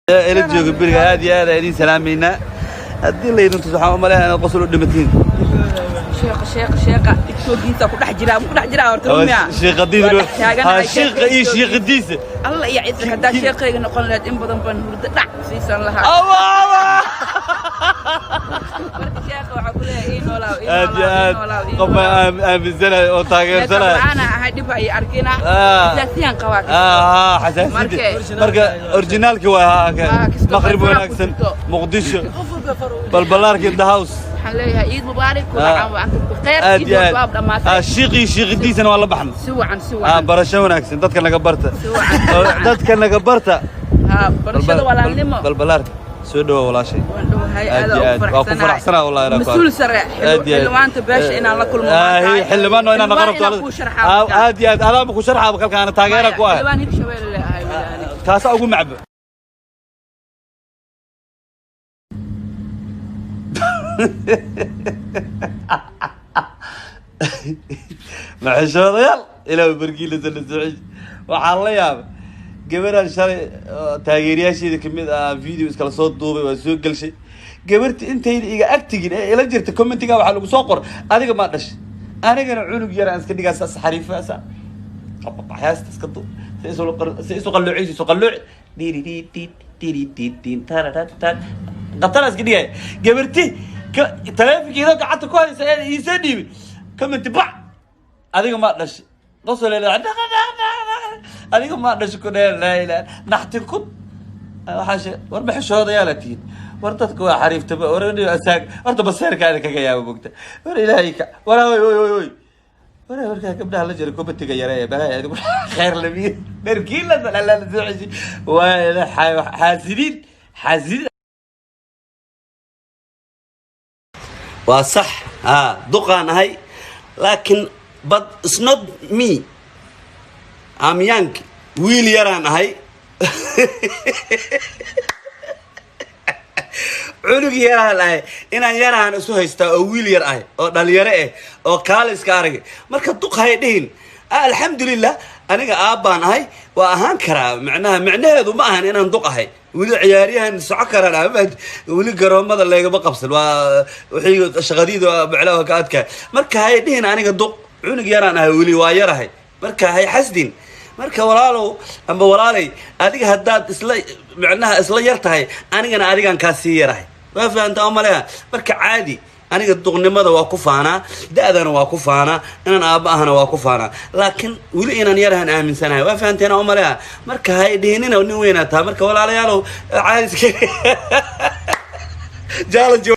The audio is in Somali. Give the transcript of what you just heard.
Ila jooga beriga, aad iyo aad aan idiin salaamaynaa. Haddii laydin tuso, waxaan u maleeyaa inaad qosol u dhimatiin. Sheekha, sheekha, sheekha TikTokiisa ku dhex jiraa, ku dhex jiraa horta, rumiya. Shiiqadiisa. Waa dhex taaganahay. Ha, shiiqa iyo shiiqadiisa. Allah iyo ciise, haddaa sheekhayga noqon lahayd, in badan baan hurdo dhac siisan lahaa. Allah. Marka sheekha waxaa ku leeyahay, ii noolaaw, ii Aad iyo noolaaw, ii aad noolaaw, ii qof noolaaw. baan aaminsanahay oo taageersanaya. La'aana ahay, dhib ay arkina. Xasaasiyaan qabaa. Xasaasiyada. Marka originaalki waa Kisto maqrib faraha ku wanaagsan. jirto. Muqdisho, Balbalaarka in the house. Waxaan leeyahay ciid mubaarak, kula caam wa antum bikheer. Aad Ciid iyo aad. waa dhamaatay. Shiiqii shiiqidiisana waa la baxna. Si wacan, si wacan. Barasho wanaagsan, dadka naga barta. Si wacan, si wacan. Dadka naga barta. Ha, barashada walaalnimo. Balbalaarka, soo dhawa walaashay. Waan dhowahay. Aad Aad iyo ugu aad. Waa ku faraxsanahay wallahi inaan ku mas-uul arko. sare. Aad iyo aad. Xildhibaanta beesha inaan la kulmo. Xildhibaan waa inaan noqon rabto. Xildhibaan inaan kuu sharxaa. Aad iyo aad, adaama ku sharxaaba kalka ana taageera ku ah. Xildhibaan Hirshabelle le ahay walaali. Taasa ugu macbo. Maxishoodayaal, ilaa barkiila sana soo. Waxaan la yaabay gabaraan shalay oo taageerayaasheeda kamid ah, video iskala soo duubay, waa soo gelshay. Gabarti intayda iga agtigin ee ila jirta, commentiga waxaa lagu soo qoray, "Adiga maa dhashay?" Anigana cunug yar aan iska dhigaa, saas xariifaasa heesta iska du si isu si isu qalloocayso, isu qallooci dhiridhiidhiid dhiridhiidhiin tararatan qatara iska dhigaya. Gabarti taleefonkeeda gacanta ku haysa ee iisoo dhiibay commenti bac, "Adiga maa dhashay?" Qosol, "Adiga maa dhashay?" Ku dheer, laa ilaaha naxtin ku waxaa she. War maxishoodayaala tihiin? War dadka waa xariiftaba. War asaag horta baseerkaada kaga yaaba mogta. War ilaahay ka war, oy oy oy oy, war warkaa gabdhaha la jira commentiga yare ee balaya adigu khayr lamiye dharkiin la la soo ceshi. Waa xaasidiin, xaasidiin. Waa sax, ha, duqaan ahay, laakiin but it's not me, I'm young, wiil yaraan ahay, cunug yaraan ahay, inaan yarahan isu haystaa oo wiil yar ahay oo dhalinyaro ah oo kaaliska arag. Marka duq hay dhihin. Alxamdulilah, aniga aabbaan ahay, waa ahaan karaa. Macnaha micnaheedu ma ahan inaan duq ahay. Weli ciyaaryahan soco karaan ah, weli garoomada leegama qabsan, waa wixii shaqadiida macnaha ka adkaay. Marka hay dhihin aniga duq, cunug yaraan ahay, weli waa yarahay. Marka hay xasdin. Marka walaalow amba walaalay, adiga haddaad isla macnaha isla yar tahay, anigana adigaan kaa sii yarahay, waa fahantaa oo maleha. Marka caadi, aniga duqnimada waa ku faanaa, da-dana waa ku faanaa, inaan aabba ahana waa ku faanaa, laakiin weli inaan yarahan aaminsanahay, waa fahanteen oo maleha. Marka hay dhihinina nin weynaa tahay. Marka walaalayaalow, caadi iska challenge.